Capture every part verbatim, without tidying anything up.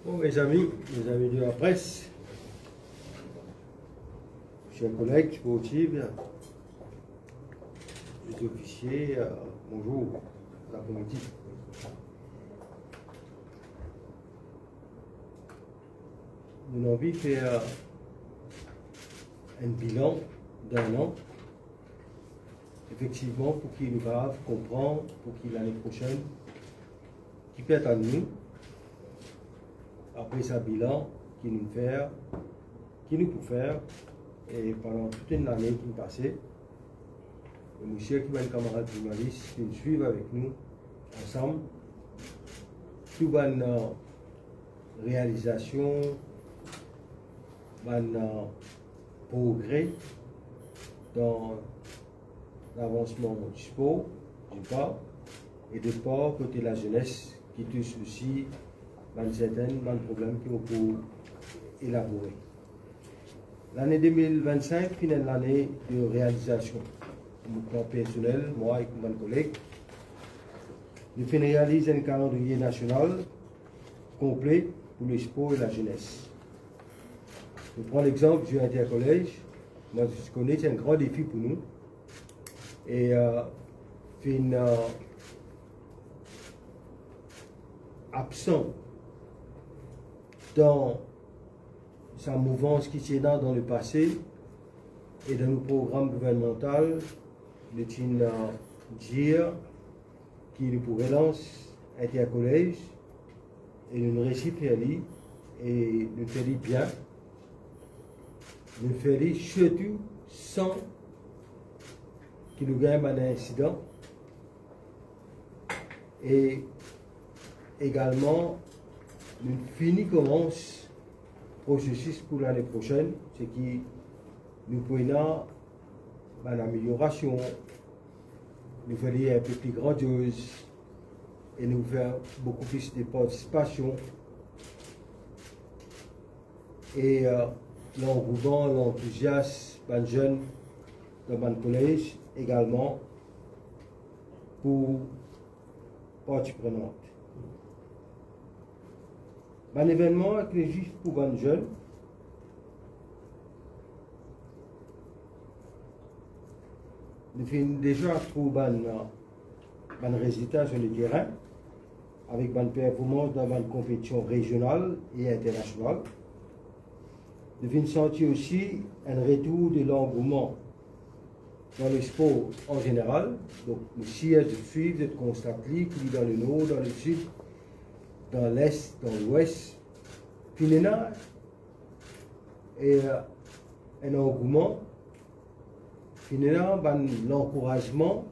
Bon, mes amis, mes amis de la presse, chers collègues sportifs, les officiers, euh, bonjour, bon après-midi. Nou anvi fer enn bilan dan enn an. Efektivman, pou ki nou kapav konpran pou ki lane prosenn ki pe atann nou, apre sa bilan ki nou fer, ki nou pou fer, e pandan tou enn lane ki pase, e mo sir ki bann kamarad zournalis ki finn swiv avek nou ansam, tou bann, euh, realizasion, bann, euh, progre dan lavansman di spor, d'une part, e d'autre part, kote lazenes, ki tous osi bann sertenn, bann problem ki nou pou elabore. Lane de mil vennsink finn enn lane de realizasion. Pou mo personel, mwa ek mo bann koleg, nou finn realiz enn kalandriye nasional konple pou lespor e lazenes. Nou pran lexanp di interkolez, mwa, zot kone, se enn gran defi pou nou. E, euh, finn, euh, absan dan sa mouvans ki ti ena dan lepase, e dan nou program gouvernmantal, nou ti ena dir ki nou pou relans interkolez, e nou resi fer li, e nou fer li bien. Nou fer li sirtou san ki nou gagn bann insidan. E egalman, nou fini koumans prosesis pou lane prosenn, seki nou pou ena bann ameliorasion, nou fer li inpe pli grandioz, e nou fer boukou plis de partisipasion. E, euh, langouman, lantouzias bann zenn dan bann kolez egalman pou parti prenant. Bann evennman eksklisif pou bann zenn, nou finn deza trouv bann, bann rezilta sur le terrain, avek bann performans dan bann konpetision rezional e internasional. Nou finn santi osi enn retour de langouman dan lespor an zeneral. Donk, nou sir zot swiv, zot konstat li, ki li dan Lenor, dan Lesid, dan Les, dan Lwes, finn ena, e, enn langouman, finn ena bann lankourazman,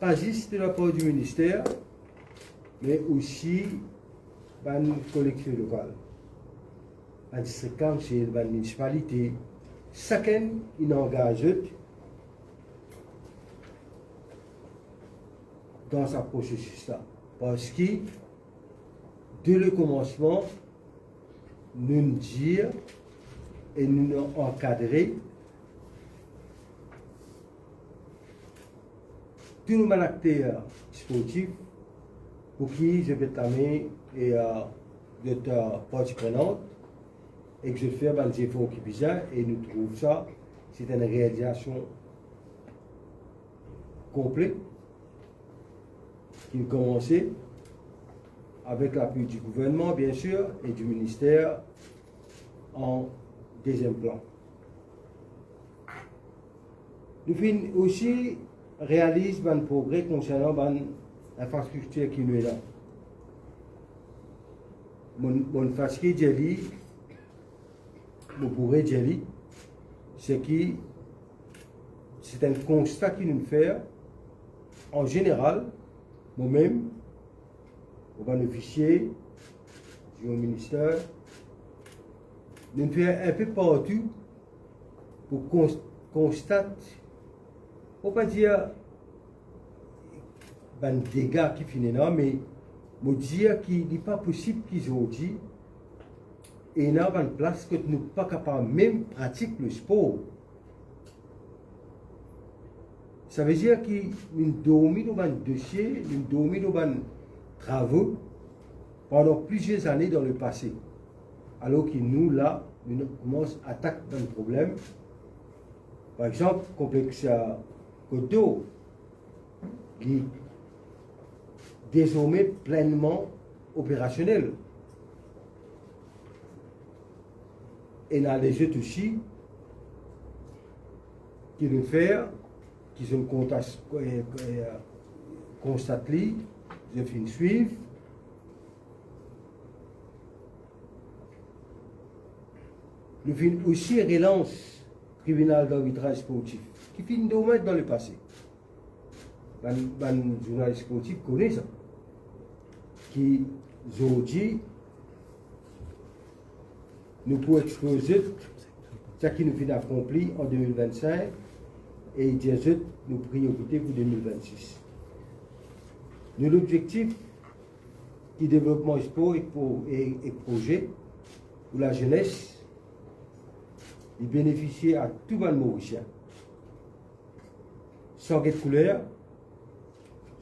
pa zis de lapar di minister, me osi bann kolektif lokal, bann distrik kansel, bann minisipalite, sakenn inn angaz zot dan sa prosesis la. Parski, de le komansman, nou'nn dir e nou'nn ankadre tou nou bann akter sportif pou ki zot met lame e, euh, zot, euh, parti prenant, e ki zot fer bann zefor ki bizin, e nou trouv sa, se enn realizasion konple ki komanse avek lapui di gouvernman, bien sir, e di minister an deziem plan. Nou finn osi realiz bann progre konsernan bann infrastriktir ki nou ena. Mo, mo fatige dir li, mo pou redir li, seki se enn konsta ki nou fer an zeneral, momem, mo bann ofisie, mo minister, nou fer inpe partou pou kons-, konstat, pou pa dir bann dega ki finn ena, me Mo dir ki li pa posib ki zordi ena bann plas kot nou pa kapav mem pratik lespor. Savedir ki nou dormi lor bann dosie, nou dormi lor bann travo pandan plizier zane dan lepase. Alor ki nou la, nou koumans atak bann problem. Par exanp, konplex, eh, Côte d'Or, li dezorme plennman operasionel. Ena lezot osi ki nou fer, ki zot kontas-, eh, eh, konstat li, zot finn swiv. Nou finn osi relans tribinal darbitraz sportif, ki finn dormant dan lepase. Bann, bann zournalis sportif kone sa, ki zordi nou pou expoz zot seki nou finn akonpli an de mil vennsink, e dir zot nou priyorite pou de mil vennsis. Nou lobzektif ki devlopman spor ek pro-, e, ek proze pou lazenes, li benefisie a tou bann Morisien, san get kouler,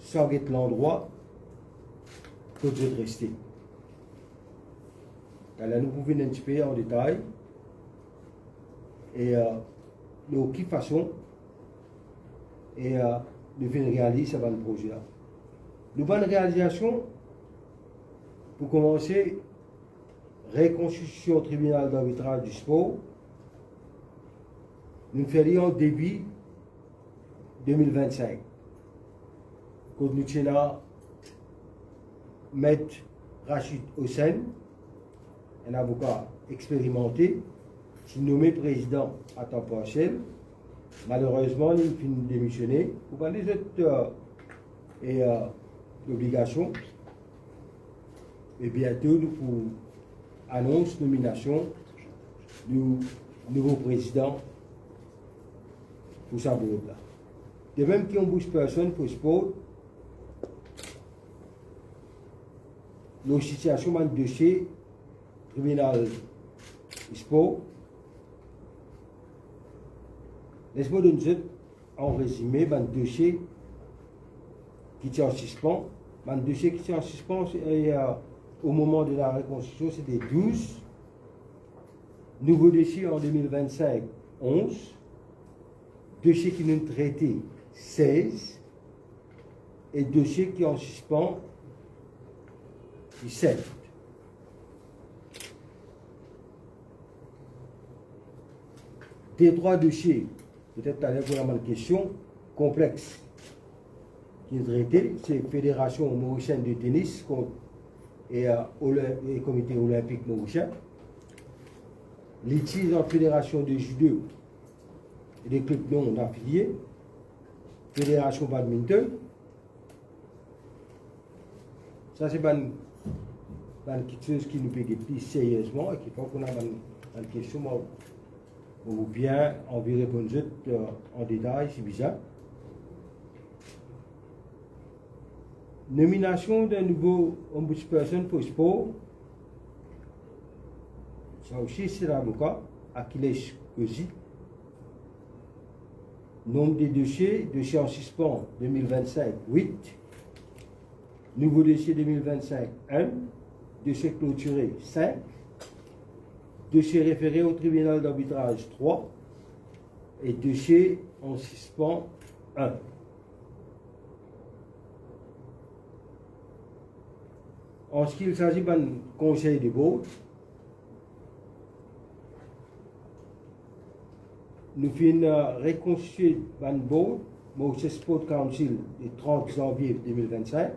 san get landrwa kot zot reste. Taler nou pou vinn enn tipe an detay, e, eh, lor ki fason, e, eh, nou finn realiz sa bann proze la. Nou bann realizasion, pou koumanse, rekonstriksion tribinal darbitraz di spor, nou fer li an debi de mil vennsink, kot nou ti ena Met Rachid Hossein, enn avoka experimante, ti nome prezidan a tan parsiel. Malerezman, li finn demisione pou bann lezot, eh, e, eh, obligasion. E biento, nou pou anons nominasion nou nouvo prezidan pou sa board la. De mem ki Ombudsperson pou spor, lor sitiasion bann dosie tribinal spor, les mo donn zot an rezime bann dosie ki ti an sispan. Bann dosie ki ti an sispan, se, eh, o moman de la rekonstriksion, se te douz. Nouvo dosie an de mil vennsink, onz. Dosie ki nou'nn trete, sez. E dosie ki an sispan, disset. De trwa dosie, petet taler pou ena bann kestion, konplex ki trete, se Federasion Morisienn de Tenis kont, e, eh, Olim-, e Komite Olinpik Morisien, litiz ant Federasion de Zido e de klib non afilie, Federasion Badminton. Sa se bann, bann kiksoz ki nou pe get pli seriezman e ki kan pou ena bann, bann kestion, mo, mo pou bien anvi reponn zot, eh, an detay, si bizin. Nominasion de nouvo Ombudsperson pou spor, sa osi se lavoka Akhilesh Kozi. Nonb de dosie, dosie an sispan de mil vennsink, wit. Nouvo dosie de mil vennsink, enn. Dosie klotire, sink. Dosie refere o tribinal darbitraz, trwa. E dosie an sispan, enn. An se ki il sazi bann konsey de board, nou finn, eh, rekonstitwe bann board, Mauritius Sport Council, le trant zanvie de mil vennsink.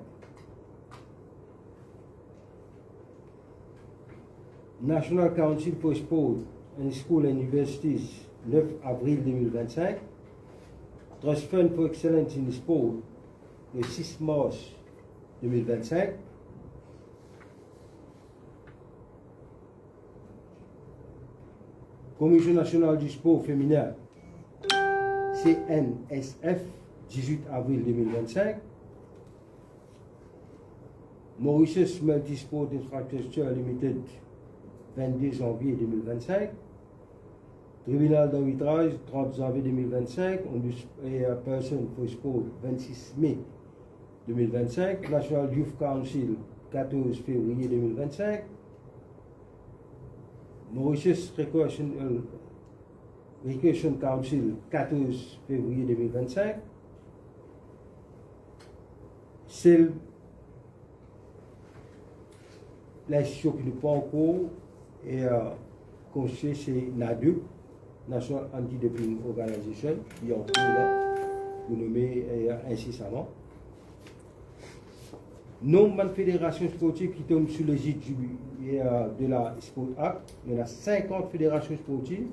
National Council for Sport and School and Universities, nef avril de mil vennsink. Trust Fund for Excellence in Sport, le sis mars de mil vennsink. Commission Nationale du Sport Féminin, C N S F, dizwit avril de mil vennsink. Mauritius Multisport Infrastructure Limited, vennde zanvie de mil vennsenk. Tribinal d'arbitraz, trant zanvie de mil vennsenk, on a person for sport, vennsis me de mil vennsenk. National Youth Council, katorz fevriye de mil vennsenk. Mauritius Recreation, euh, Recreation Council, katorz fevriye de mil vennsenk. Sel linstitision ki nou pa ankor, e, euh, konstitue, se NADOP, National Anti-Doping Organization, ki ankour la, pou nome, e, insesaman. Nonb bann federasion sportiv ki tom sou lezid du, e, euh, de la Sport Act, ena senkant federasion sportiv,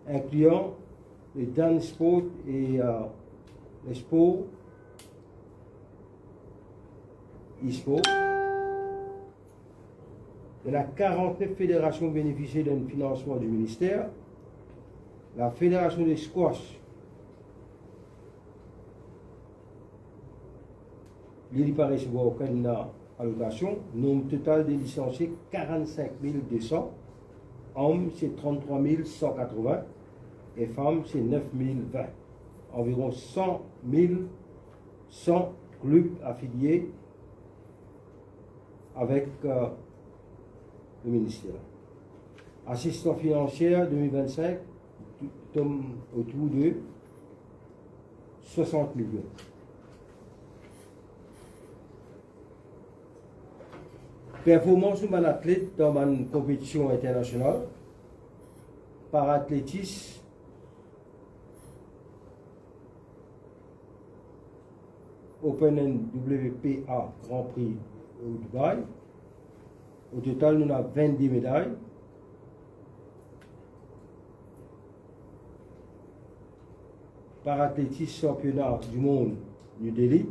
inklian le dance sport e, euh, le sport e-sport. Ena karantnef federasion benefisie dan finansman di minister. La federasion de squash, li, li pa resevwar okenn alokasion. Nonb total de lisansie, karannsink mil de san. Om, se tranntrwa mil san katrovin, e fam, se nef mil vin. Anviron san mil san klib afilie avek, euh, le minister. Asistans finansier de mil vennsenk, tom otour de swasant milion. Performans nou bann atlet dan bann konpetision internasional, paraatletis, Open and W P A Grand Prix o Dubai. O total, nou ena vennde meday. Paraatletis, sanpiona dimond New Delhi.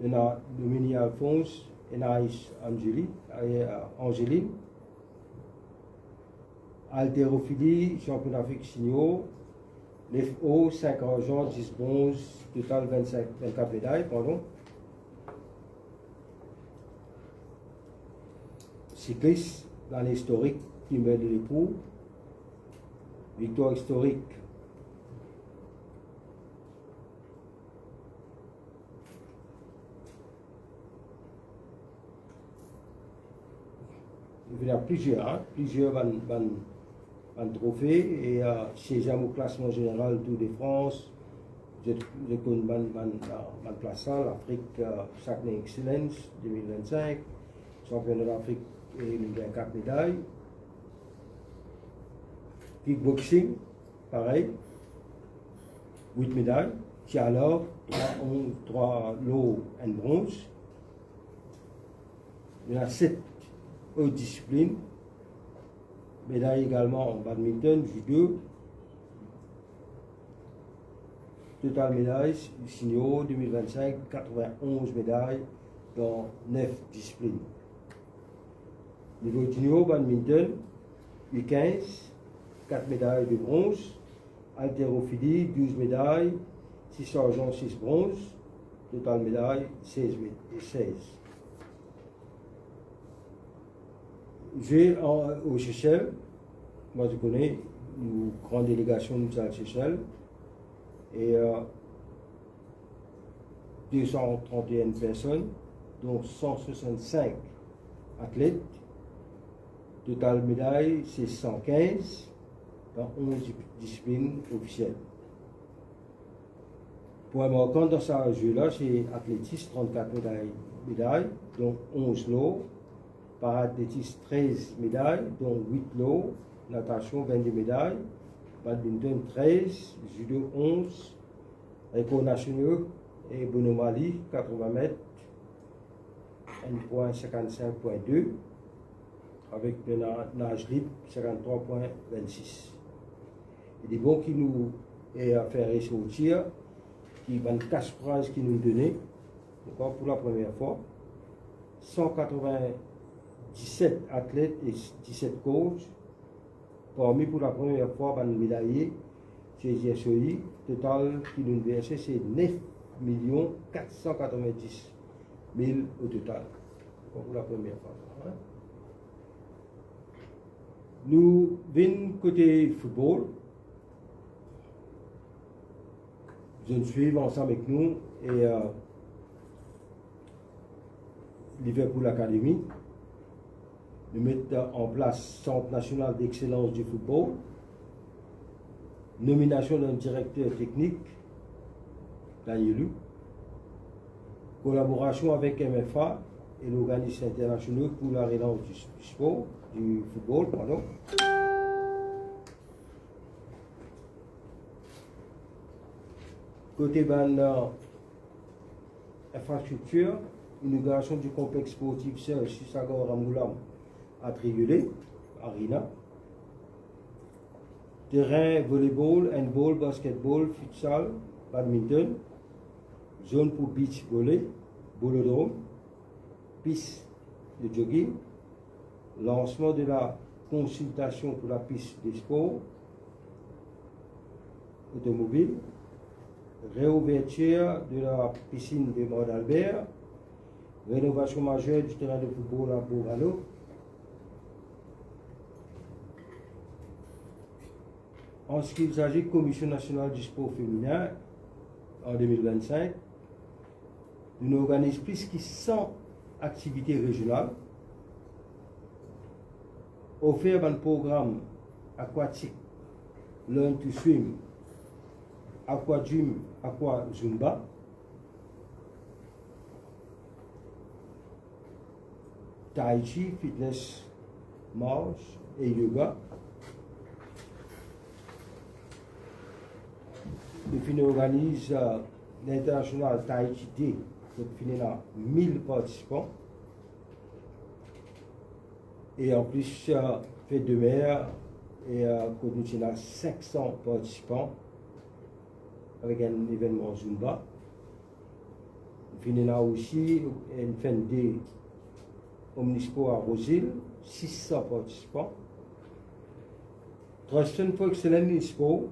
Ena Dominique Alphonse, Anaïs Angeli, eh, Angeline. Alterofili, sanpiona Afrik senior, nef or, sink arzan, dis bronz, total vennsink, vennkat meday, pardon. Siklis, lane istorik, Kimberly Lepoux, viktwar istorik, Li ena plizier, hein, plizier bann, bann, bann trofe, e, euh, seziem o klasman zeneral Tour de France, zot, zot konn bann, bann, euh, bann plas la, Lafrik, euh, Cycling Excellence de mil vennsink, sanpiona Lafrik, e nou gagn kat meday. Kickboxing, parey, wit meday, tir larg, trwa, onz, trwa lor, enn bronz. Ena set ot disiplinn, meday egalman an badminton, judo. Total meday, senior de mil vennsink, katreven-onz meday dan nef disiplinn. Nivo junior badminton, U kinz, kat meday de bronz, alterofili, douz meday, sis arzan, sis bronz, total meday, sez me-, sez. Zwe an, o Sesel, mwa, zot kone, nou gran delegasion, nou ti al Sesel, e, euh, de san trant-e-enn personn, don san swasannsink atlet. Total meday, se san kinz, dan onz di-, disiplinn ofisiel. Pwin markan dan sa zwe la, se atletis, trannkat meday, meday, don onz lor, paraatletis, trez meday, don wit lor, natasion, vennde meday, badminton, trez, judo, onz, rekor nasional e bonom Ali, katreven met, enn pwin sinkannsink pwin de, avek na-, naz lib, sinkanntrwa pwin vennsis. E li bon ki nou, e, fer resorti ki bann kas priz ki nou done, ankor pou lapremier fwa, san katreven-diset atlet e diset koz, parmi pou lapremier fwa bann medaye, se zesoi, total ki nou verse se nef milion kat san katreven-dis mil o total. Pou lapremier fwa, hein. Nou vinn kote football. Zot inn swiv ansam ek nou e, euh, Liverpool Academy. Nou met an plas Centre National d'Excellence du Football, nominasion dan direkter teknik, Danielou, kolaborasion avek M F A e lorganism internasional pou larelans di, di spor, di football, pardon. Kote bann, euh, infrastriktir, inogirasion di konplex sportif Serge Sissagar Ramgoolam a Triolet Arena. Terin volleyball, handball, basketball, futsal, badminton, zone pou beach volley, bolodrom, pis de jogging, lansman de la konsiltasion pou la pis de spor otomobil, reouvertir de la piscine de Mort d'Albert, renovasion mazer di terin de football a Bourgalo. An se ki il s'agit Komision Nasional di Spor Feminin, an de mil vinn-sink, nou organiz plis ki san aktivite rezional, ofer bann program akwatik, learn to swim, aqua gym, aqua zumba, tai chi, fitness, marsh e yoga. Nou finn organiz, euh, l'international Tai Chi Day, kot finn ena mil partisipan. E anplis, euh, fet de mer, e, euh, kot nou ti ena sink san partisipan, avek enn evennman zumba. Finn ena osi enn fin de omnisport a Rosil, sis san partisipan. Trust Fund for Excellence in Sport,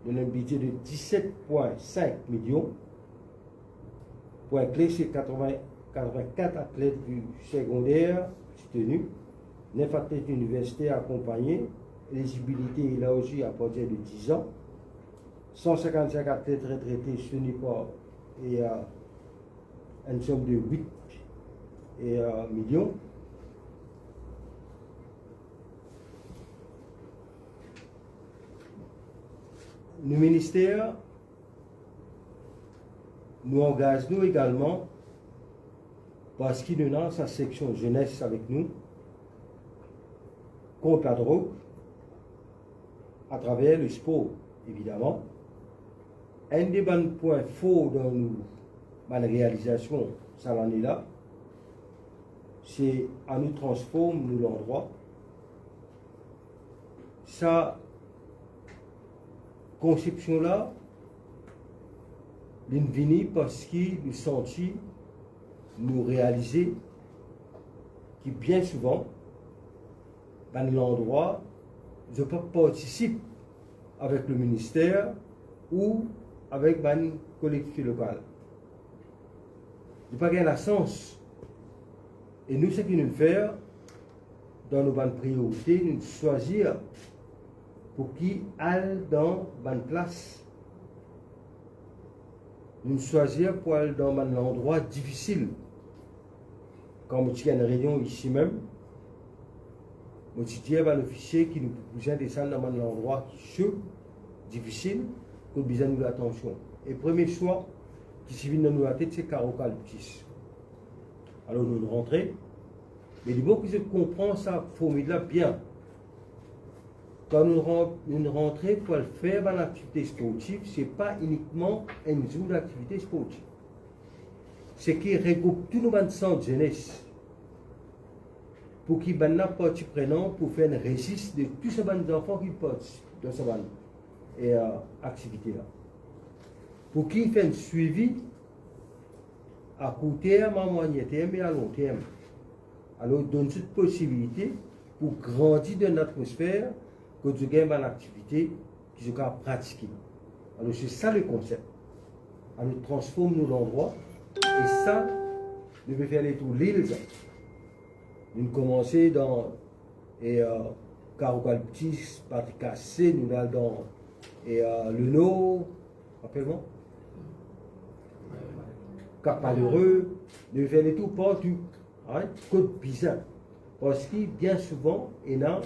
donn enn bidze de diset pwin sink milion. Pwin kle, se katreven, katreven-kat atlet di segonder souteni, nef atlet iniversiter akonpagne, elizibilite elarzi apartir de diz an, san sinkant-sink atlet retrete souteni par, e, euh, enn som de wit, e, euh, milion. Nou minister, nou angaz nou egalman, parski nou ena sa seksion zenes avek nou, kont ladrog, atraver lespor, evidaman. Enn de bann pwin for dan nou, bann realizasion sa lane la, se anou transform nou landrwa. Sa konsepsion la, linn vini parski nou santi, nou realize ki bien souvan, bann landrwa, zot pa partisip avek le minister ou avek bann kolektif lokal. Li pa gagn lasans. E nou, seki nou fer, dan nou bann priorite, nou swazir pou ki al dan bann plas. Nou swazir pou al dan bann landrwa difisil. Kan mo ti gagn reynion isi mem, mo ti dir bann ofisie ki nou pou bizin desann dan bann landrwa ki so, difisil, kot bizin nou latansion. E premie swa ki ti vinn dan nou latet, se karo kaliptis. Alor nou rantre, me dimoman ki zot konpran sa formil la bien, kan nou ran-, nou rantre pou al fer bann aktivite sportif, se pa inikman enn zour laktivite sportif. Seki regroup tou nou bann sant zenes, pou ki bann la parti prenan pou fer enn rezis de tou sa bann zanfan ki partisip dan sa bann, e, euh, aktivite la. Pou ki fer enn swivi a kour term, a mwayien term e a lon term. Alor, donn zot posibilite pou grandi dan enn atmosfer kot zot gagn bann aktivite ki zot kapav pratike. Alor, se sa lekonsep. Alor, transform nou landrwa, e sa, nou pe fer letour lil sa. Nou komanse dan, e, euh, Karo Kalptis, Patrik Ase, nou al dan, e, euh, Lenor, rapel mwa, Kap Malere, nou fer letour partou, hein, kot bizin. Parski bien souvan, ena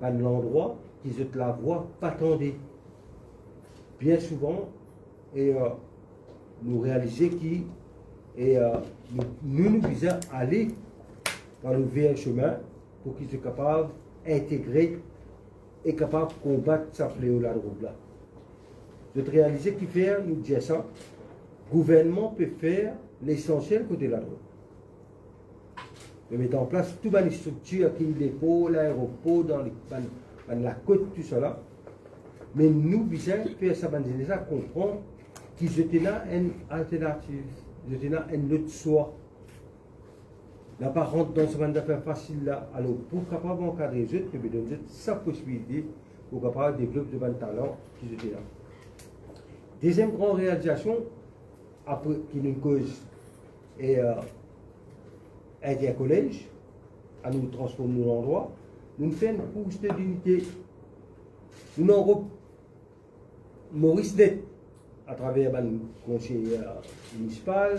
bann landrwa ki zot lavwa pa tande. Bien souvan, e, euh, nou realize ki, e, euh, nou, nou, nou bizin ale dan nou ver semin pou ki zot kapav integre e kapav konbat sa fleo ladrog la. Zot realize kifer nou dir sa, gouvernman pe fer lesansiel kote ladrog. Nou met an plas tou bann striktir ki leport, laeropor, dan le-, bann, bann lakot, tousala. Me nou bizin fer sa bann zenes la konpran ki zot ena enn alternativ, zot ena enn lot swa. Nou pa rant dan sa bann zafer fasil la. Alor, pou kapav ankadre zot, nou pe donn zot sa posibilite pou kapav devlop zot bann talan ki zot ena. Deziem gran realizasion, apre ki nou koz, e, euh, interkolez, anou transform nou landrwa, nou fer enn kours de dinite. Nou ena Moris net, atraver bann konsey, euh, minisipal,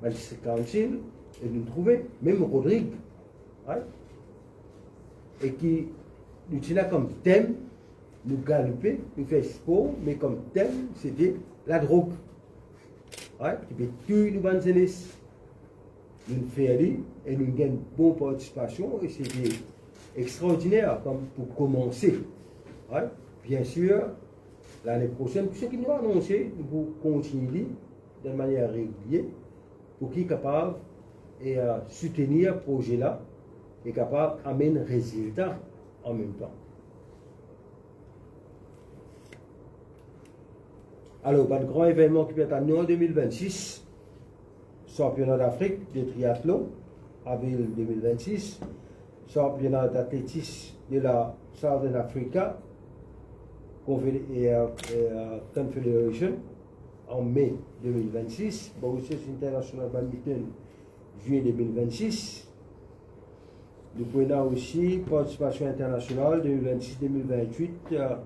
bann district council, e nou trouve, mem Rodrig, right? E ki nou ti ena kom tem, nou galoupe, nou fer spor, me kom tem, sete ladrog. Right? Ki pe touy nou bann zenes. Nou fer li e nou gagn bon partisipasion e sete extraordiner kom pou komanse. Right? Biensir, lane prosenn, tou seki nou anonse, nou pou kontigne li dan manier regilie, pou ki kapav, e, euh, soutenir proze la e kapav amenn rezilta an mem tan. Alor, bann gran evennman ki pe atann nou an de mil vennsis, Sanpiona Dafrik de triatlon, avril de mil vennsis, Sanpiona Datletis de la Southern Africa Confed-, e, e, Confederation, an me de mil vennsis, Mauritius International Badminton, zwie de mil vennsis. Nou pou ena osi partisipasion internasional de mil vennsis de mil vennwit, euh,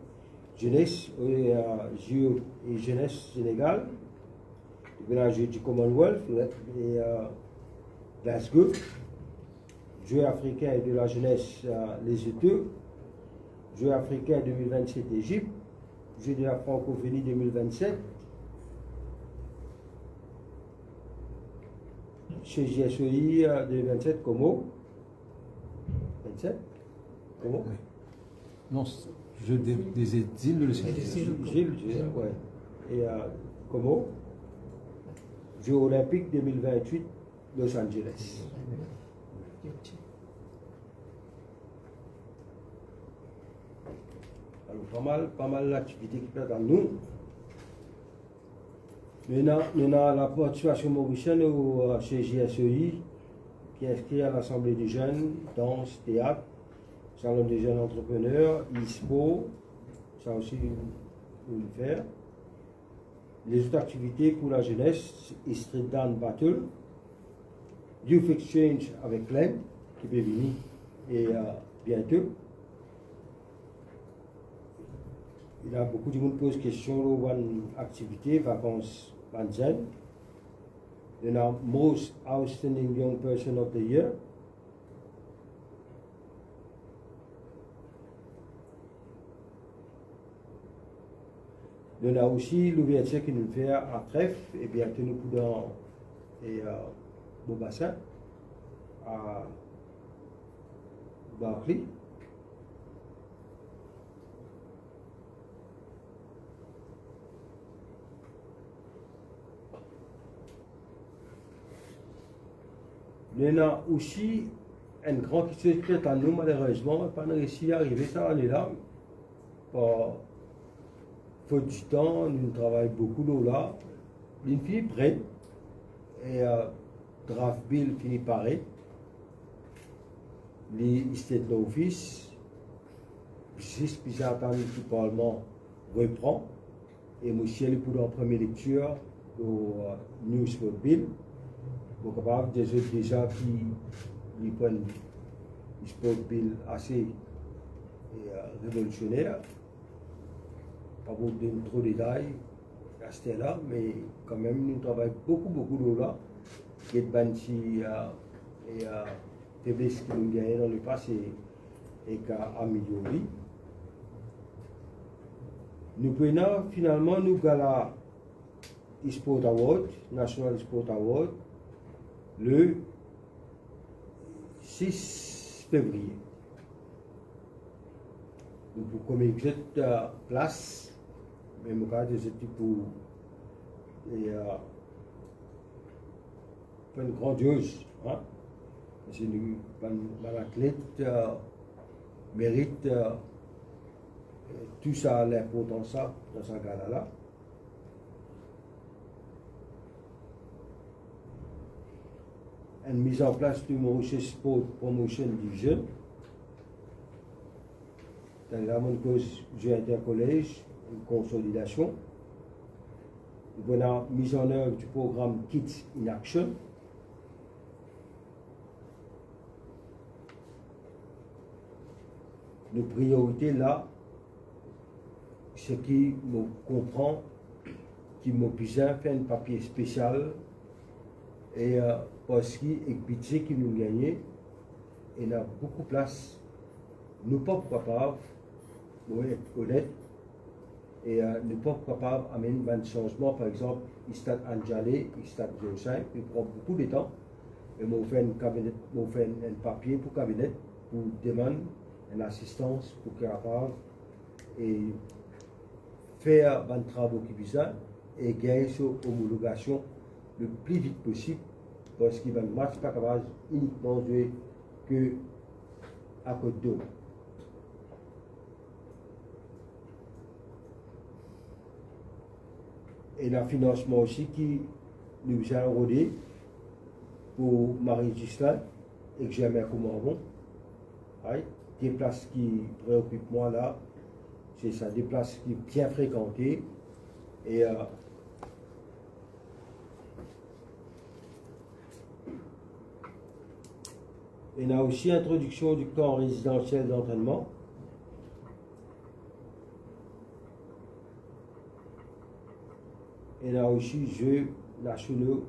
zenes, euh, Zo e Zenes Senegal. Nou pou ena Zo di Commonwealth, e, euh, Glasgow. Zo Afrikin de la Zenes, euh, Lezoto. Zo Afrikin de mil vennset, Ezipt. Zo de la Frankofoni de mil vennset. Sezi S O I, euh, de vennset, Komo. Vennset? Komo? Oui. Non, c'est Jeux des, des îles de l'océan Indien. Zil, zil, ouais. E, euh, Komo? Zo Olinpik de mil vennwit, Los Angeles. Alor, pa mal, pa mal laktivite ki pe atann nou. Nou ena, nou ena lapartisipasion morisien o, euh, sezi S O I, ki inskri a Lasanble de Zenn, dans, teat, Salon de Zenn Antreprener, e-sport, sa osi nou, nou fer. Lezot aktivite pou lazenes, street dance battle, Youth Exchange avek L'Inde, ki pe vini, e, euh, biento. Ena boukou dimoun poz kestion lor bann aktivite, vakans bann zenn. Ena Most Outstanding Young Person of the Year. Nou ena osi louvertir ki nou fer a Trèf, e biento nou pou dan, e, euh, Beau Bassin, a Barclay. Nou ena osi enn gran kiksoz ki pe atann nou, malerezman, pa'nn resi arive sa lane la. Par fot di tan, nou travay boukou lor la. Li fini pre, e, euh, draft bill fini pare. Li state lor office, zis bizin atann ki Parlman repran. E mo sir li pou dan premie lektir lor, euh, New Sport Bill. Mo kapav dir zot deza ki li pou enn sport bill ase, e, revolisioner. Pa pou donn tro detay aster la, me kanmem nou travay boukou, boukou lor la. Get bann ti, e, e, febles ki nou gagne dan lepase ek, e, ameliore li. Nou pou ena finalman nou gala Sport Award, National Sport Award, le sis fevriye. Nou pou kominike, e, plas, me mo kapav dir zot ki pou, e, e, pou enn grandioz, hein? Parski nou, bann, bann atlet, e, merit, e, tou sa, linportans sa, dan sa gala la. Enn miz an plas de Mauritius Sport Promotion Division. Tande la, mo'nn koz zwe intercollege, enn konsolidasion. Nou pou ena miz an ev di program Kids in Action. Nou priorite la, seki mo konpran ki mo bizin fer enn papie spesial, e, e, parski ek bidze ki nou gagne, ena boukou plas nou pa pou kapav, mo et onet, e, e, nou pa pou kapav amenn bann sanzman, par exanp, Stad Anjale, Stad Georges cinq, li pran boukou letan, e mo fer enn kabinet, mo fer enn, enn papie pou kabinet pou demann enn asistans pou kapav, e, fer bann travo ki bizin e gagn so omologasion le pli vit posib, parski bann match pa kapav inikman zwe ke a Kot Dor. Ena finansman osi ki nou bizin rode pou Marie Ghislain ek Germain Comarbon. Ay, de plas ki preokip mwa la, se sa, de plas ki bien frekante, e, e, ena osi introdiksion di kan rezidansiel dantrennman. Ena osi Jeux Nationaux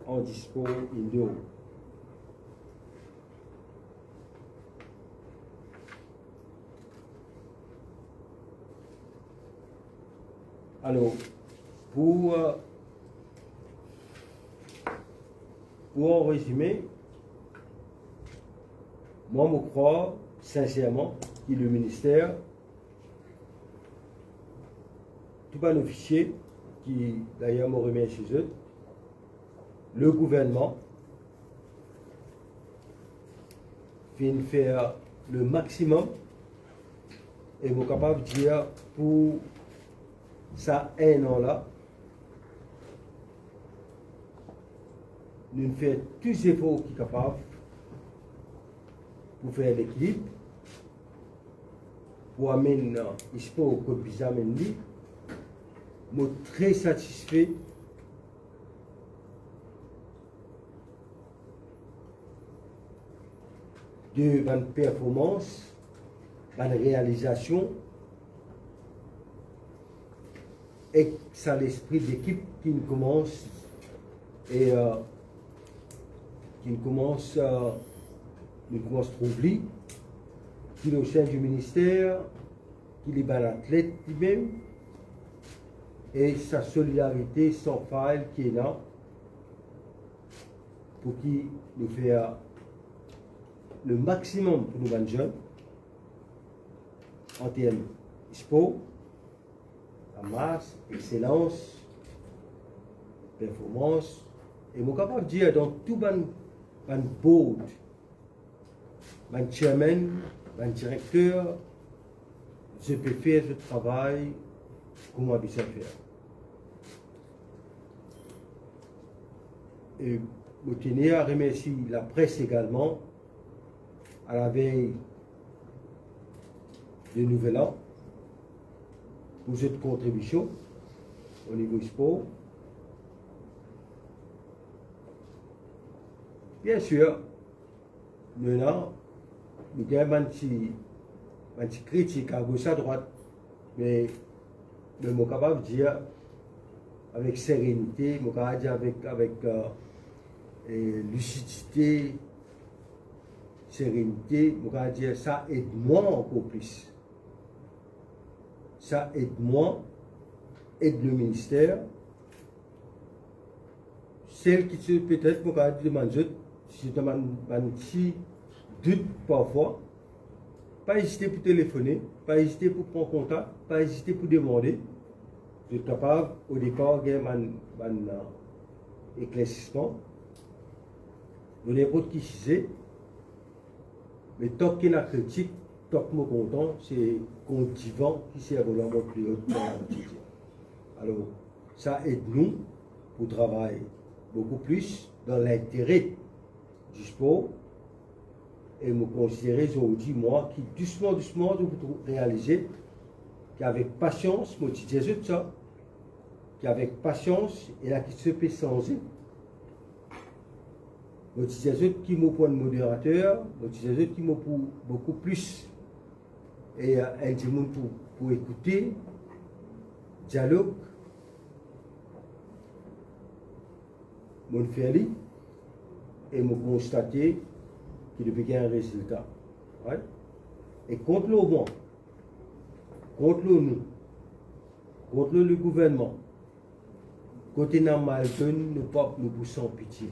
Handisport Indoor. Alor, pou, e, pou an rezime, mwa, mo krwar sinserman ki le minister, tou bann ofisie ki, dayer, mo remersie zot, le gouvernman finn fer le maximum, e mo kapav dir pou sa enn an la, nou fer tou zefor ki kapav pou fer lekilib, pou amenn, e, spor kot bizin amenn li. Mo tre satisfe de bann performans, bann realizasion, ek sa lespri dekip ki'nn koumans, e, e, ki'nn koumans, e, nou koumans trouv li, ki o sein di minister, ki li bann atlet limem, e sa solidarite san fay ki ena, pou ki nou fer le maximum pou nou bann zenn, an term spor, lamars, exselans, performans. E mo kapav dir dan tou bann, bann board, bann chairman, bann direkter, zot pe fer zot travay kouma bizin fer. E mo tene a remersie lapres egalman, alavey de Nouvel An, pou zot kontribision o nivo spor. Bien sir, nou ena, nou gagn bann ti, bann ti kritik agos adrwat, me, me mo kapav dir avek serenite, mo kapav dir avek, avek, eh, eh, lisidite, serenite, mo kapav dir sa ed mwa ankor plis. Sa ed mwa, ed nou minister. Sel kiksoz petet mo kapav demann zot, si zot ena bann, bann ti dout parfwa, pa ezite pou telefone, pa ezite pou pran kontak, pa ezite pou demande. Zot kapav, odepar, gagn bann, bann, eh, eklersisman. Lor ninport ki size, me tank ena kritik, tank mo kontan, se kont divan ki servi lor mwa pli o dan labitid. Alor, sa ed nou pou travay boukou plis dan lintere di spor. E mo konsidere zordi, mwa, ki dousman, dousman, nou pou realize ki avek pasians, mo ti dir zot sa, ki avek pasians, ena kiksoz pe sanze. Mo ti dir zot ki mo pou enn moderater, mo ti dir zot ki mo pou boukou plis, e, eh, enn dimoun pou, pou ekoute, dialog. Mo'nn fer li, e mo konstate ki li pe gagn rezilta. Right? E kont lor mwa, kont lor nou, kont lor legouvernman, kot ena maltonn, nou pa, nou pou san pitie.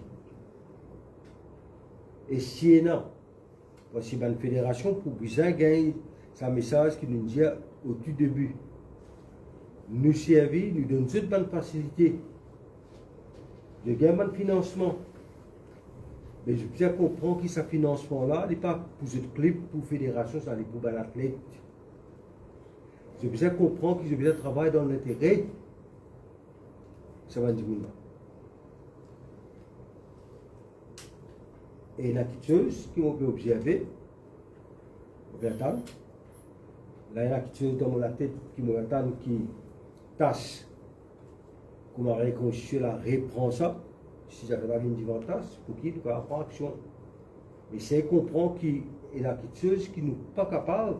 E si ena, parski bann federasion pou bizin gagn sa mesaz ki nou dir o tou debi. Nou servi, nou donn zot bann fasilite. Zot gagn bann finansman. Me zot bizin konpran ki sa finansman la, li pa pou zot klib, pou federasion, sa li pou bann atlet. Zot bizin konpran ki zot bizin travay dan lintere sa bann dimoun la. E ena kiksoz ki mo pe obzerve, mo pe atann. La, ena kiksoz dan mo latet ki mo atann ki TAS, kouma rekonstitie la, repran sa. Si zafer la vinn divan TAS, pou ki nou kapav pran aksion. Me sey konpran ki ena kiksoz ki nou pa kapav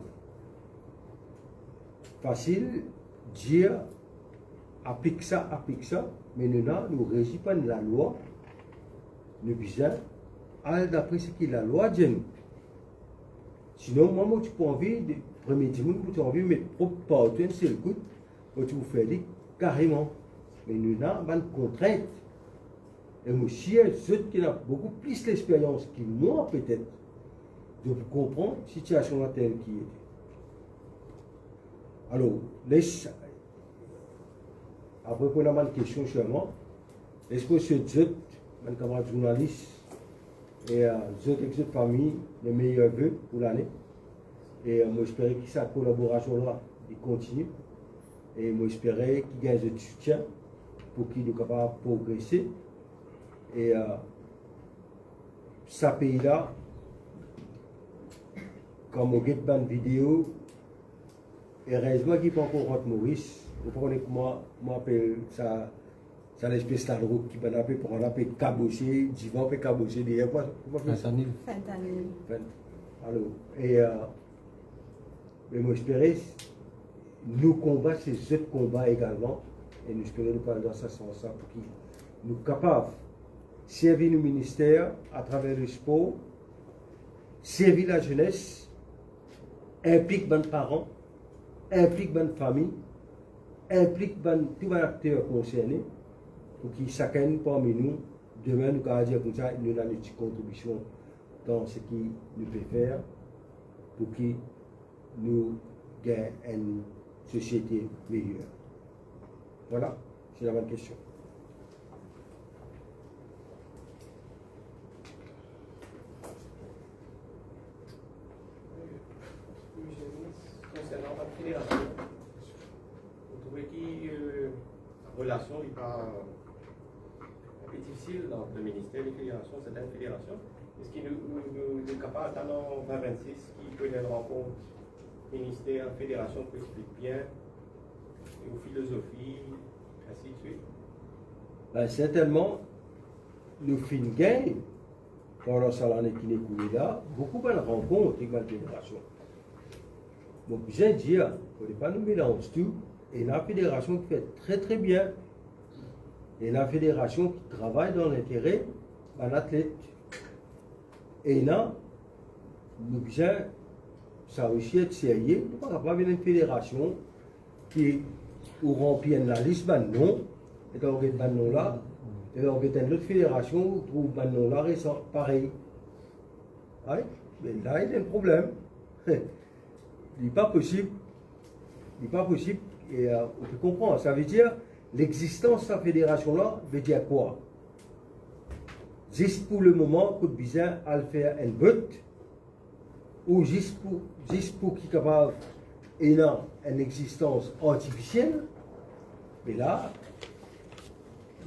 fasil dir, aplik sa, aplik sa, me nou la, nou rezi par enn lalwa, nou bizin al dapre seki lalwa dir nou. Sinon, mwa, mo ti pou anvi, de, premie dimoun mo ti anvi met prop partou enn sel kout, mo ti pou fer li kareman. Me nou ena bann kontrint. E mo sir, zot ki ena boukou plis lesperyans ki mwa, petet, zot pou konpran sitiasion la tel ki li ete. Alor, les, apre pou ena bann kestion sirman, les mo swet zot, bann kamarad zournalis, e, eh, zot ek zot fami, le meyer ve pou lane. E, eh, mo espere ki sa kolaborasion la, li kontinie. E mo espere ki gagn zot soutien pou ki nou kapav progrese. E, eh, sa pei la, kan mo get bann video, erezman ki pa ankor rant Moris, mo pa kone kouma, kouma apel sa, sa lespes ladrog ki bann la pe pran la, pe kabose, divan pe kabose deryer, kouma, kouma apel sa? Fentanyl. Fentanyl. Fen-, alor, e, eh, me mo espere nou konba, se zot konba egalman, e nou espere nou kapav dan sa sans la pou ki nou kapav servi nou minister atraver lespor, servi lazenes, inplik bann paran, inplik bann fami, inplik bann, tou bann akter konserne, pou ki sakenn parmi nou, demin, nou kapav dir koumsa, nou ena nou ti kontribision dan seki nou pe fer, pou ki nou gagn enn sosiete meyer. Vwala, se la bann kestion. Misie le Minis, konsernan bann federasion, ou trouve ki, eh, relasion li pa inpe difisil ant le minister e federasion, sertin federasion? Eski nou, nou, nou, nou kapav atann an vin vennsis ki pou ena enn rankont minister, federasion pou explik bien, e ou filozofi, ainsi de suite? Ben, sertennman, nou finn gagn pandan sa lane ki'nn ekoule la, boukou bann rankont ek bann federasion. Mo bizin dir, fode pa nou melanz tou, ena federasion ki fer tre, tre bien, ena federasion ki travay dan lintere bann atlet. Ena, nou bizin sa osi et serye, nou pa kapav ena enn federasion ki ou ranpli enn lalis bann non, e kan ou get bann non la, e kan ou get enn lot federasion, ou trouv bann non la resan parey. Ay, me la, ena enn problem. Li pa posib. Li pa posib. E, euh, ou pe konpran. Savedir, lexistans sa federasion la vedir kwa? Zis pou lemoman, kot bizin al fer enn vot, ou zis pou, zis pou ki kapav ena enn lexistans artifisiel, me la,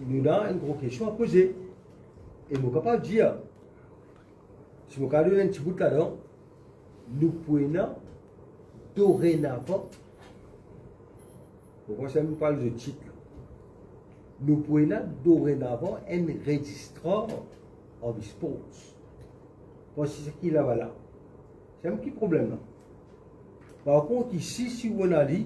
nou ena enn gro kestion a poze. E mo kapav dir, si mo kapav donn enn ti bout ladan, nou pou ena dorenavan, mo panse mo pale zot tit la, nou pou ena dorenavan enn rezistrar Arby Sports. Parski seki laba la, sa mem ki problem la. Par kont, isi, si ou ena li,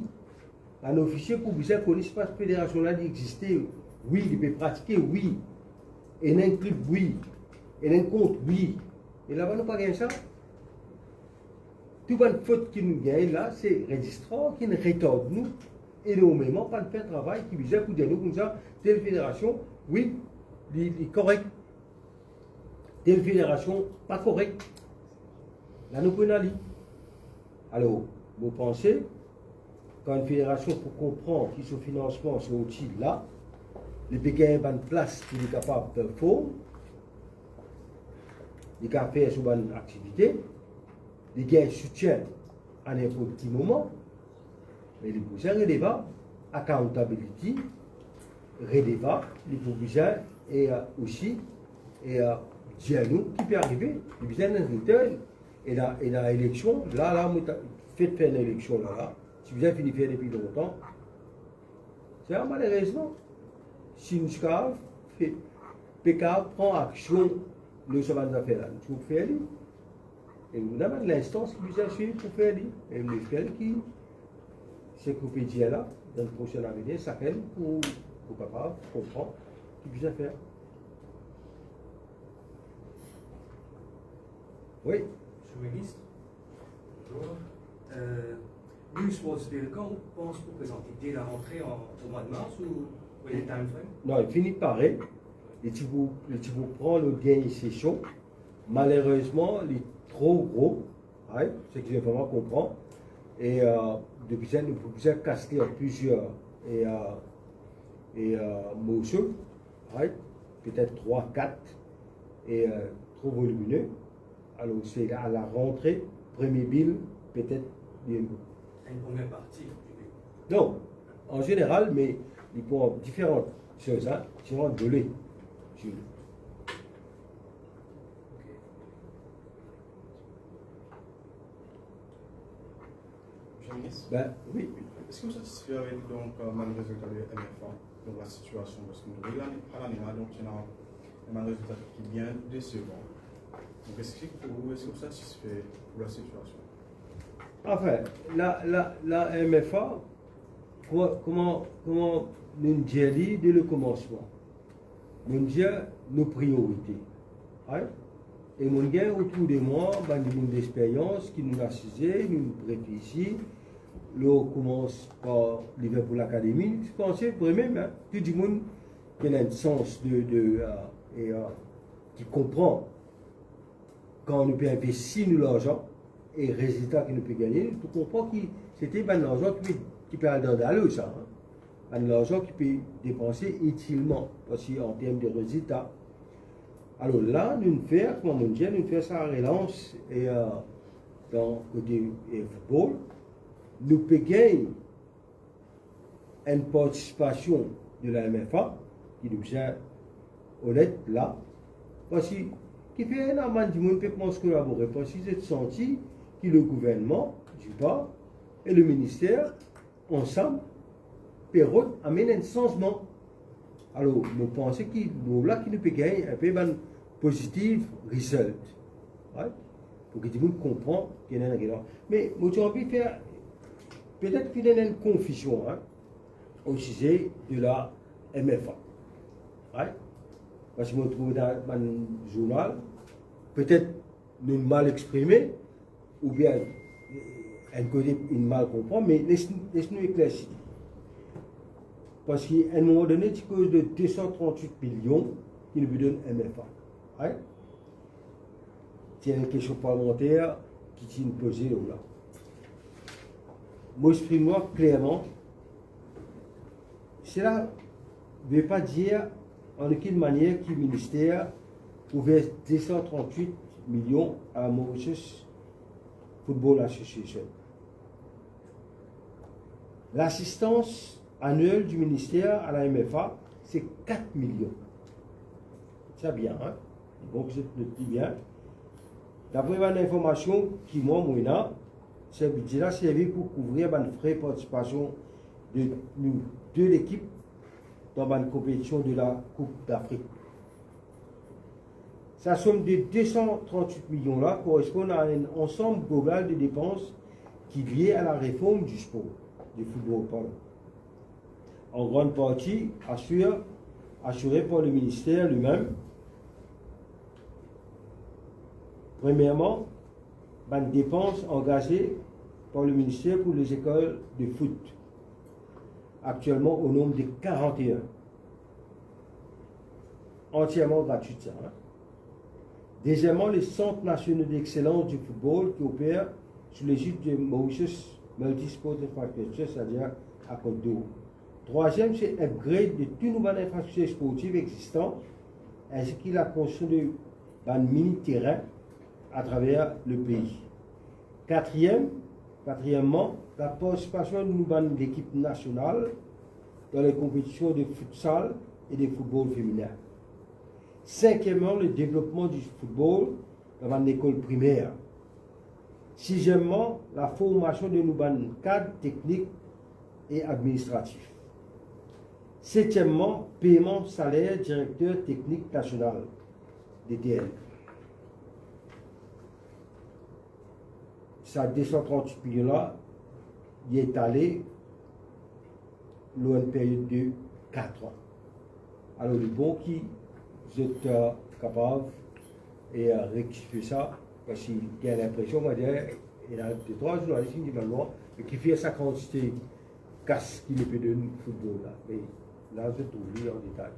bann ofisie pou bizin kone si federasion la li existe, wi, li pe pratike, wi, ena enn klib, wi, ena enn kont, wi. E laba nou pa gagn sa. Tou bann fot ki nou gagn la, se rezistrar ki'nn retard nou enormeman, pa'nn fer travay ki bizin pou dir nou koumsa, tel federasion, wi, li, li korek. Tel federasion pa korek. La nou pou ena li. Alor, mo panse, kan enn federasion pou konpran ki so finansman sorti la, li pe gagn bann plas ki li kapav perform, li kapav fer so bann aktivite, li gagn soutien a ninport ki moman, me li pou bizin redevab, accountability, redevab, li pou bizin, e, euh, osi, e, euh, dir nou ki pe arive, li bizin enn return, ena, ena eleksion, la, la, mo ta-, fek fer enn eleksion la, la, ti bizin fini fer depi lontan. Sa, malerezman, si nou ti kapav fe-, pe kapav pran aksion lor sa bann zafer la, nou ti pou fer li. E nou ena bann linstans ki bizin swiv pou fer li. E nou espere ki seki ou pe dir la, dan prosin avenir, sakenn pou, pou kapav konpran ki bizin fer. Wi. Monsieur le ministre, bonjour. Euh, New Sports Bill, kan ou pans pou prezante? De la rantre an, o mwa de mars ou, ou ena enn time frame? Non, li fini pare. Li ti pou, li ti pou pran lor dernie sesion. Malerezman, li tro gro. Ay, seki zot vreman konpran. E, euh, depi sa, nou pou bizin kas li an plizier, e, euh, e, euh, morso. Ay, petet trwa, kat, e, euh, tro volimine. Alor, se a la rantre, premie bill, petet, li... Enn premie parti di bill. Non, an zeneral, me li pran diferan soz, hein, diferan vole. Monsieur le ministre, ben, wi. Est-ce que vous êtes satisfait avec, donc, euh, bann rezilta de M F A, donc la situation, parski nou ariv lane, pa lane la, donk ena bann rezilta ki bien desevan. Donc, est-ce que pour vous, est-ce que vous êtes satisfait pour la situation? Anfin, la, la, la M F A, kouma, kouma, kouma nou dir li de le komansman? Monn dir nou priorite. Ay? E monn gagn otour de mwa bann dimoun dexperyans ki nou asize, nou reflesi, lor koumans par Liverpool Academy, nou ti panse vremem, hein, tou dimoun ki ena enn sans de, de, euh, e, euh, ki konpran kan nou pe investi nou larzan e rezilta ki nou pe gagne, nou konpran ki sete bann larzan ki pe, ki pe al dan dalo sa, hein. Bann larzan ki pe depanse itilman, parski an term de rezilta. Alor la, nou fer, kouma monn dir, nou fer sa relans e, euh, dan kote, e, football, nou pe gagn enn partisipasion de la M F A, ki nou bizin onet la, parski kifer ena bann dimoun pe koumans kolabore, parski zot santi ki le gouvernman, d'une part, e le minister, ansam, pe rod amenn enn sanzman. Alor, mo panse ki lor la ki nou pe gagn enpe bann positive result. Right? Pou ki dimoun konpran ki ena enn redan. Me mo ti anvi fer, petet ki ena enn konfizion, hein, o size de la M F A. Right? Parski mo trouv dan bann zournal, petet nou mal exprime, oubien, eh, enn kote inn mal konpran, me les, les nou eklersi. Parski, a enn moman done, ti koz de de san trant-wit milion ki nou pe donn M F A. Right? Ti enn kestion parlimanter ki ti inn poze la. Mo exprim mwa klerman, sela ne veut pas dire en aucune manière ki minister pou vers de san trant-wit milion a Mauritius Football Association. Lasistans aniel di minister a la M F A, se kat milion. Sa bien, hein? Bon, ki zot not li bien. Dapre bann informasion ki mwa, mo ena, se bidze la servi pou kouvrir bann fre partisipasion de nou de lekip dan bann konpetision de la Coupe d'Afrique. Sa som de de san trant-wit milion la koresponn a enn ansam global de depans ki lie a la reform di spor, di football, pardon. En grande partie, assure, asire par le minister limem. Premierman, bann depans angaze par le minister pou lezekol de foot, aktielman o nonb de karant-e-enn. Antierman gratwit, sa, hein. Dezierman, le Sant Nasional Dexselans di Football ki oper sou lezid de Mauritius Multi-Sport Infrastructure, setadir a Kot Dor. Trwaziem, se upgrade de tou nou bann infrastriktir sportiv existan, ensi ki lakonstriksion de bann mini terin atraver lepei. Katriem, katriemman, lapartisipasion nou bann lekip nasional dan le konpetision de futsal e de football feminin. Sinkiemman, le devlopman di football dan bann lekol primer. Siziemman, laformasion de nou bann kad teknik e administratif. Setiemman, peyman saler direkter teknik nasional, D T N. Sa de san trant-wit milion la, li etale lor enn period de kat an. Alor, li bon ki zot, eh, kapav, eh, rektifie sa, parski gagn linpresion, mo dir, ena de trwa zournalis ki dir bann lwa, me ki fer sa kantite kas ki li pe donn football la. Me la, zot trouv li an detay.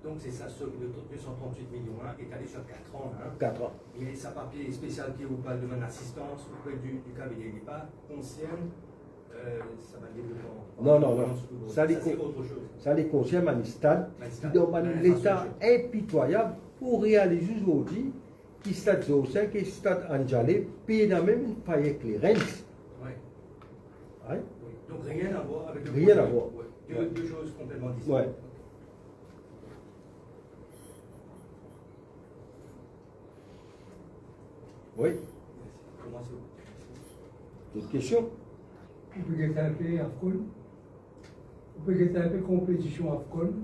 Donk, se sa, so de san trant-wit milion la, etale sir kat an, hein. Kat an. Me sa papie spesial ki ou pral demann asistans opre di, di kabine, li pa konsern, eh, sa bann devlopman. Non, non, non. Sa, li sa, se kon-, ot soz. Sa, li konsern bann stad, bann stad, ki dan bann leta inpitwayab pou realize zordi ki Stad Georges cinq e Stad Anne Djalé pena mem enn fire clearance. Ouais. Hein? Oui. Donc rien à voir avec le projet. Rien à voir. Ouais. De, ouais, deux choses complètement distinctes. Ouais. Oui. Merci. Comment c'est... D'autres questions? Ou pe get inpe AFCON? Ou pe get inpe konpetision AFCON?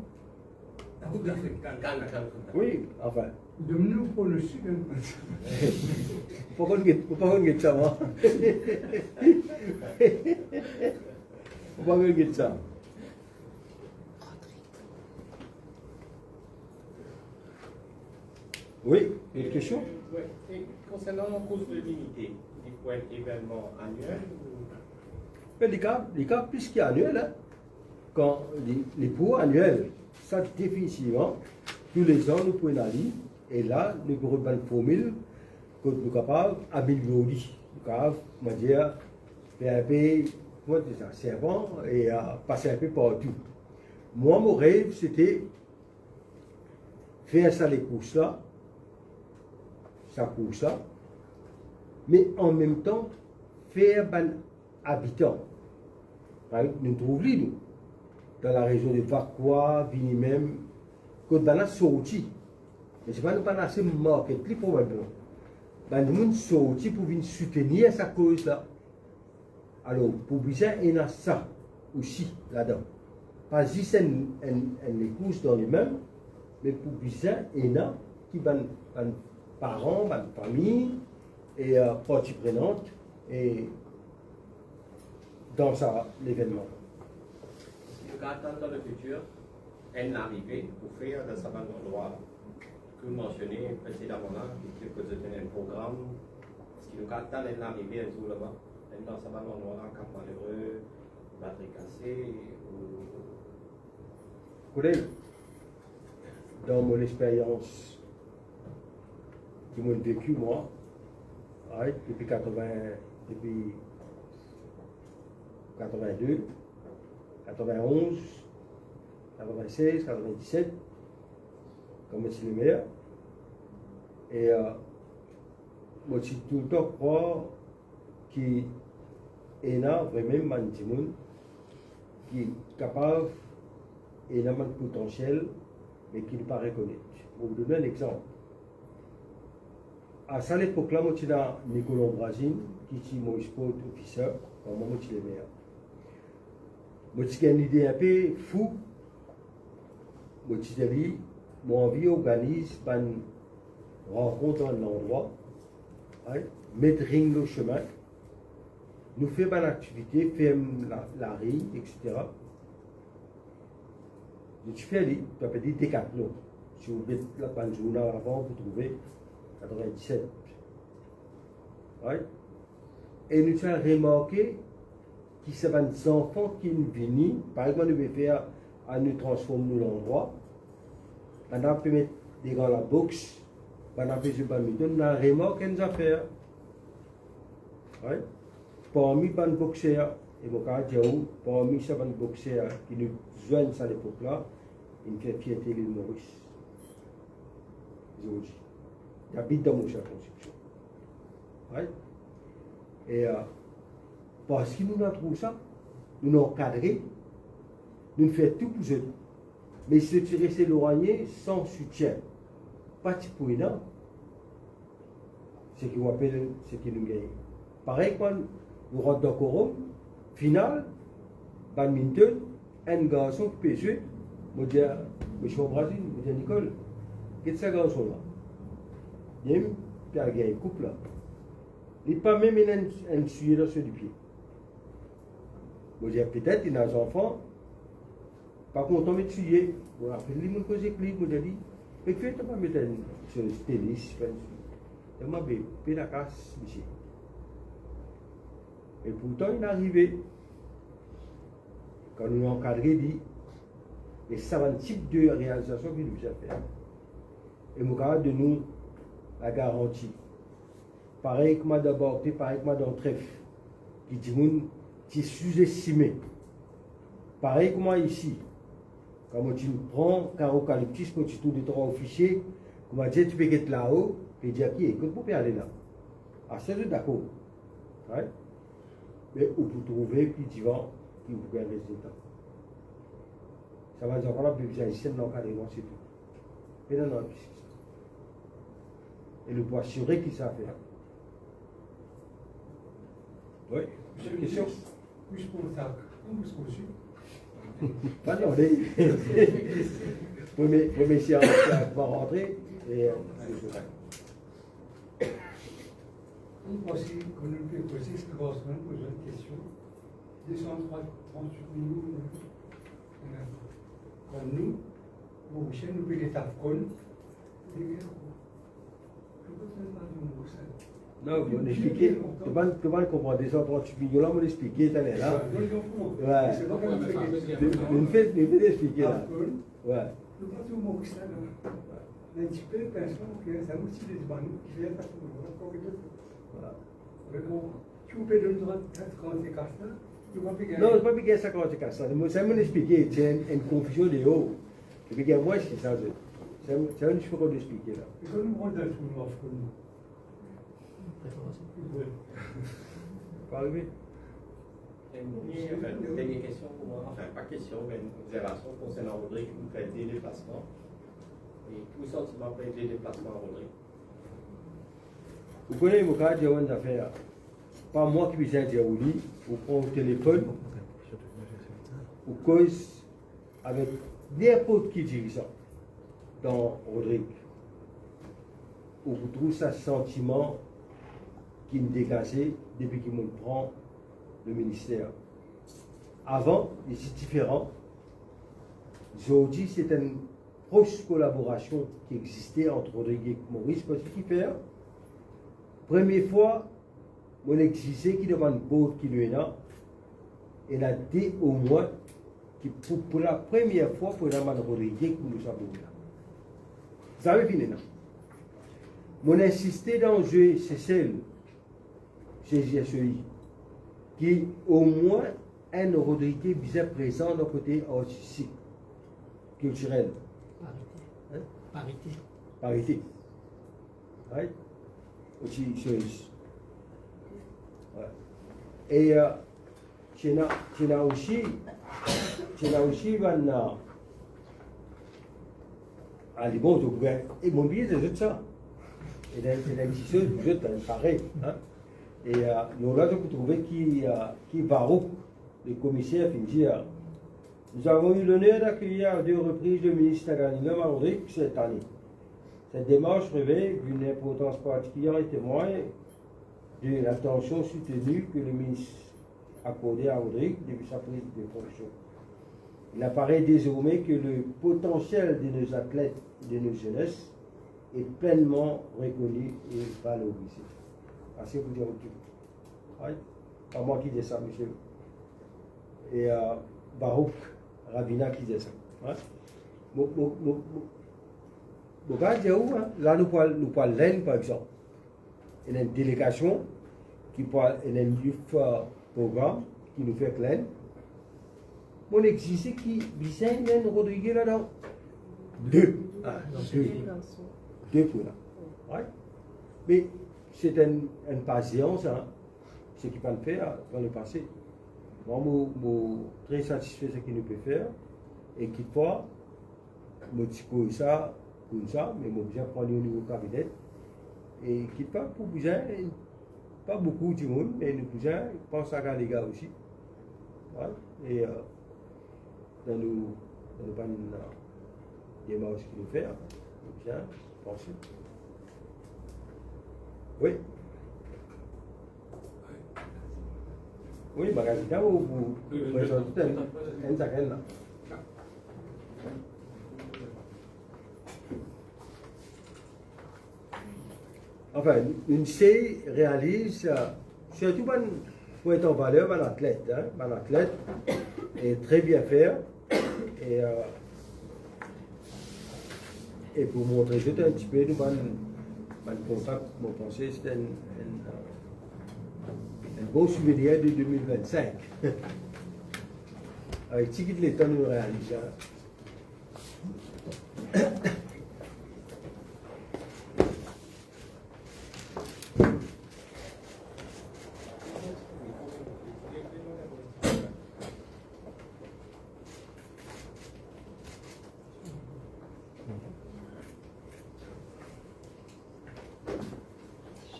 La Coupe d'Afrique, CAN, CAN, CAN, CAN. Oui, enfin. Donn nou pronostik, hein. Ou pa konn get, ou pa konn get sa, mwa. Ou pa konn get sa. Oui, une autre question? Euh, ouais. Et concernant la course de l'unité, il faut un événement annuel ou... Me li kapav, li kapav plis ki annuel, hein. Kan li, li pou annuel, sa definitivman, toulezan nou pou ena li, e la, nou pou rod bann formil, kot nou kapav amelior li. Nou kapav, kouma dir, fer inpe, kouma dir sa, servan, e, euh, pas inpe partou. Mwa, mo rev, sete fer sa lekours la, sa kours la, me anmemtan, fer bann abitan. Par exanp, nou trouv li, nou, dan larezion de Vacoas, vini mem, kot bann la sorti. Me se pa nou pa'nn ase market li, probableman. Bann dimoun sorti pou vinn soutenir sa koz la. Alor, pou bizin ena sa osi ladan. Pa zis enn, enn, enn lekours dan limem, me pou bizin ena ki bann, bann paran, bann fami e, euh, parti prenant e dan sa levennman. Eski nou kapav atann dan lefitir enn larive pou fer dan sa bann landrwa ki ou mansione presedaman la, ki, ki koze enn program, eski nou kapav atann enn larive enn zour laba, enn dan sa bann landrwa la, Cap Malheureux, Batri Kase, ou Kote, dan mo lexperyans ki mo'nn veki mwa, right, depi katreven, depi katreven-de, katreven-onz, katreven-sez, katreven-diset, kan mo ti lemer, e, euh, mo ti toultan krwar ki ena vremem bann dimoun ki kapav, ena bann potansiel, me ki nou pa rekonet. Mo pou donn enn exanp. A sa lepok la, mo ti ena Nicolas Ambroisine, ki ti mo sport officer, kan mwa mo ti lemer. Mo ti gagn lide inpe fou. Mo ti dir li, mo anvi organiz bann rankont dan landrwa, right? Met ring lor sime, nou fer bann aktivite, ferm la, lari, et cetera. Nou ti fer li, nou apel li Decathlon. Si ou get la bann zournal avan, ou pou trouve, katreven-diset. Right? E nou ti al remarke ki sa bann zanfan ki vini, parey kouma nou pe fer, a nou transform nou landrwa, bann la pe met devan laboks, bann la pe zwe badminton, nou al remark enn zafer. Right? Parmi bann bokser, e mo kapav dir ou, parmi sa bann bokser ki nou zwenn sa lepok la, inn fer fierte Lil Moris. Zordi, li abit dan mo sirkonskripsion. Right? E, euh, parski nou ena trouv sa, nou ankadre, nou fer tou pou zot. Me si zot ti res elwagne, san soutien, pa ti pou ena seki ou apel, seki nou gagne. Parey kan nou rant dan korom, final, badminton, enn garson ki pe zwe, mo dir, Misie Ambroisine, mo dir, Nicole, get sa garson la. Li mem pe al gagn koup la. Li pa mem ena enn, enn soulie dan so lipie. Mo dir, petet ena zanfan pa kontan met soulie. Mo apel li, mo koz ek li, mo dir li, "Me kifer to pa met enn soz tenis, enn soz?" Li dir mwa, "Be, pe lakas, misie." E pourtan, inn arive. Kan nou ankadre li, e sa bann tip de realizasion ki nou bizin fer. E mo kapav donn ou lagaranti. Parey kouma dan Barkle, parey kouma dan Trèf, ki dimoun ti souzestime. Parey kouma isi, kan mo ti pran Karo Kaliptis, mo ti trouv detrwa ofisie, kouma dir ti pe get lao, pe dir ki, "Kot mo pe ale la?" Aster zot dakor. Right? Me ou pou trouve pli divan ki ou pou gagn rezilta. Sa bann zanfan la, bizin zis enn lankadreman, se tou. Pena nanye plis ki sa. E nou pou asire ki sa fer. Wi, kestion? Plis pou sa, plis pou swi. Pa non, li. Premie, premie si a, si a pa rantre, e, euh, Mo panse, kan nou pe koze, se garson la poz enn kestion. De san trant-, trant-wit milion, euh, kan nou, Morisien, nou pe get AFCON. Non, mo explike, to pa, to pa konpran de san trant-wit milion la, mo explike taler la. Wi. Nou, nou fer, nou fer explike la. Wi. Nou pa tou Moris la, non. Enn tipe, pinson, ok, sa nou ti de bann ki fer sa pou nou, ankor ki tou. Wi. Me bon, si ou pe donn trant, trant kas la, nou pa pe gagn. Non, nou pa pe gagn sa trant kas la. Mo, sa mo explike, ti enn, enn konfizion deor. Epi gagn mwa, se sa, se, sa, sa nou ti pe explike la. E kan nou rant dan tournwa, fo nou Preparation. Wi. Pa arive. Enn dernie, anfin, dernie kestion pou mwa, anfin, pa kestion, me enn obzervasion konsernan Rodrigue, ki fer de deplasman. E ki santiman apre de deplasman Rodrigue? Ou kone, mo kapav dir ou enn zafer. Pa mwa ki bizin dir ou li, ou pran ou telefonn, ou koz avek ninport ki dirizan dan Rodrigue. Ou pou trouv sa santiman ki mo degaze depi ki mo pran le minister. Avan, li ti diferan. Zordi, se enn pros kolaborasion ki existe ant Rodrig ek Moris, parski ki fer, premie fwa, mo exize ki dan bann board ki nou ena, ena de omwin ki pou, pou lapremier fwa pou ena bann Rodrig ek nou sa board la. Zame finn ena. Mo insiste dan Jeux Seychelles, J S O I, ki omwin enn Rodrig bizin prezan dan kote artistik, kiltirel. Parite. Hein? Parite. Parite. Right? Osi, so, ouais. E, euh, ti ena, ti ena osi, ti ena osi bann, euh, ah, li bon, zot gagn, e mo bliye dir zot sa. E dan, e dan ki soz, zot, hein, parey, hein. E, euh, nou la, zot pou trouve ki, euh, ki Barouk, le komiser, finn dir, nous avons eu l'honneur d'accueillir à deux reprises le ministre Naga Alinga à Rodrig cette année. Cette démarche revêt d'une importance particulière et témoigne de l'attention soutenue que le ministre accordait à Rodrig depuis sa prise de fonction. Il apparaît désormais que le potentiel de nos athlètes et de nos jeunesses est pleinement reconnu et valorisé. Ase pou dir, ok. Ay, pa mwa ki dir sa, misie. E, euh, Barouk Ravina ki dir sa. Hein? Mo, mo, mo, mo, mo kapav dir ou, hein, la nou pou al, nou pou al Lenn, par exanp. Ena enn delegasion ki pou al, ena enn youth, euh, program ki nou fer ek Lenn. Mo exize ki bizin ena enn Rodrig ladan. De. Ah, de. De pou la. Right? Me se enn, enn pasians, hein, seki pa'nn fer dan lepase. Mwa, mo, mo tre satisfe seki nou pe fer, e kikfwa, mo ti koz sa koumsa, me mo bizin pran li o nivo kabinet, e ki pa pou bizin, pa boukou dimoun, me nou bizin pans a Galiga osi. Right? E, euh, dan nou, dan nou bann, euh, demars ki nou fer, nou bizin panse. Wi. Wi, magazin la, ou, ou, prezant tou enn, enn sakenn la. Anfin, nou, nou sey realiz, euh, sirtou bann, pou met an valer bann atlet, hein, bann atlet, e tre bien fer, e, euh, e pou montre zot enn tipe nou bann, bann kontak, mo panse se enn, enn, euh, enn bon souvenir de de mil vinn-sink. Avek tigit letan nou realiz sa.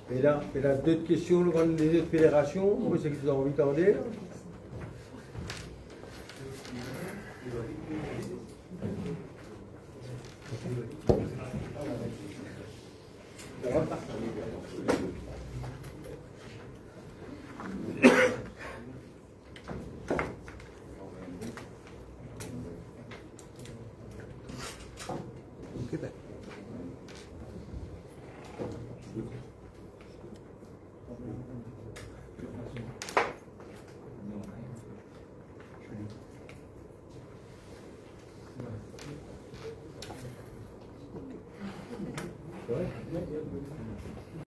Pena, pena dot kestion, nou bann lezot federasion, ou seki zot anvi tande? Ok, ben.